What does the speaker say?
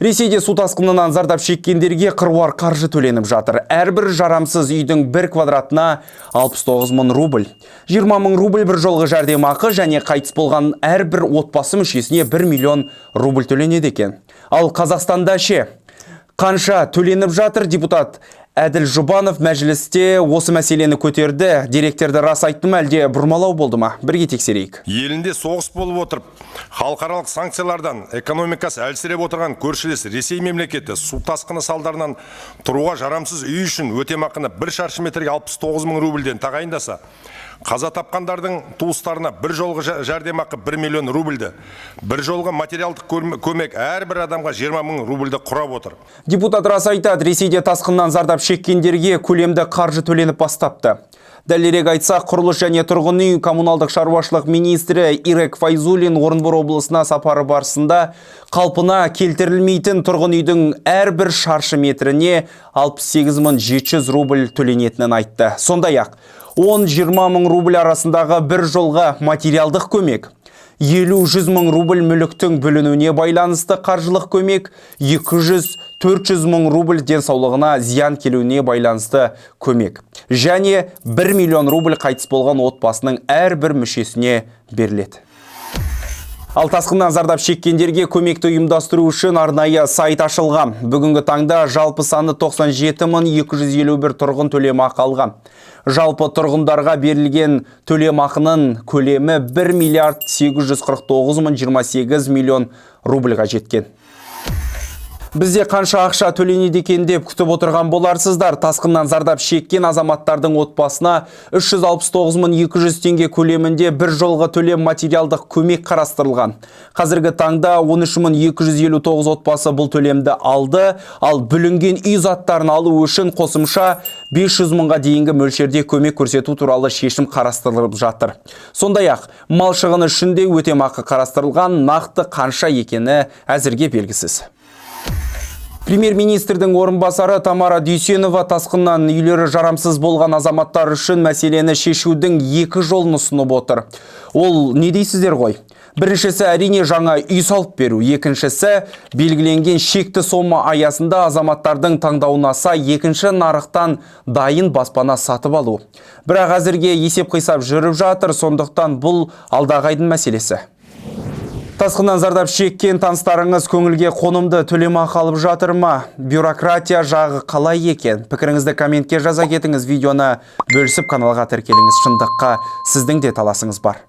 Ресейде су тасқынынан зардап шеккендерге қыруар қаржы төленіп жатыр. Әрбір жарамсыз үйдің бір квадратына 69 мың рубль. 20 мың рубль бір жолғы жәрдемақы және қайтыс болған әрбір отбасы мүшесіне 1 миллион рубль төленеді екен. Ал Қазақстанда ше? Қанша төленіп жатыр? Депутат Әділ Жұбанов мәжілісте осы мәселені көтерді. Деректерді рас айтты ма, әлде бұрмалау болды ма? Бірге тексерейік. Елінде соғыс болып отырып, халықаралық санкциялардан экономикасы әлсіреп отырған көршілес Ресей мемлекеті су тасқыны салдарынан тұруға жарамсыз үй үшін өтемақыны бір шаршы метрге 69 мың рубльден тағайындаса, қаза тапқандардың туыстарына бір жолғы жәрдемақы 1 миллион рубльді, бір жолғы материалдық көмек әрбір адамға 20 мың рубльді құрап отыр. Депутат рас айтады, Ресейде тасқыннан зардап шеккендерге көлемді қаржы төленіп бастапты. Дәлірек айтсақ, құрылыс және тұрғын үй коммуналдық шаруашылық министрі Ирек Файзуллин Орынбор облысына сапары барысында қалпына келтірілмейтін тұрғын үйдің әрбір шаршы метріне 68 700 рубль төленетінін айтты. Сондай-ақ 10-20 мың рубль арасындағы бір жолғы материалдық көмек, 50-100 мың рубль мүліктің бүлінуіне байланысты қаржылық көмек, 200-400 мың рубль денсаулығына зиян келуіне байланысты көмек және 1 миллион рубль қайтыс болған отбасының әрбір мүшесіне беріледі. Ал тасқыннан зардап шеккендерге көмекті ұйымдастыру үшін арнайы сайт ашылған. Бүгінгі таңда жалпы саны 97 251 тұрғын төлемақы алған. Жалпы тұрғындарға берілген төлемақының көлемі 1 миллиард 849 мың 28 миллион рубльға жеткен. Бізде қанша ақша төленеді екен деп күтіп отырған боларсыздар. Тасқыннан зардап шеккен азаматтардың отбасына 369 мың 200 теңге көлемінде бір жолғы төлем материалдық көмек қарастырылған. Қазіргі таңда 13 мың 259 отбасы бұл төлемді алды, ал бүлінген үй заттарын алу үшін қосымша 500 мыңға дейінгі мөлшерде көмек көрсету туралы шешім қарастырылып жатыр. Сондай-ақ, мал шығыны үшін де өтемақы қарастырылған, нақты қанша екені әзірге белгісіз. Премьер-министрдің орынбасары Тамара Дүйсенова тасқыннан үйлері жарамсыз болған азаматтар үшін мәселені шешудің екі жолын ұсынып отыр. Ол не дейсіздер ғой? Біріншісі, әрине, жаңа үй салып беру. Екіншісі, белгіленген шекті сома аясында азаматтардың таңдауына сай екінші нарықтан дайын баспана сатып алу. Бірақ әзірге есеп қисап жүріп жатыр, сондықтан бұл алдағы айдың мәселесі. Тасқыннан зардап шеккен таныстарыңыз көңілге қонымды төлемақы алып жатыр ма? Бюрократия жағы қалай екен? Пікіріңізді комментке жаза кетіңіз, видеоны бөлісіп, каналға тіркеліңіз. Шындыққа сіздің де таласыңыз бар.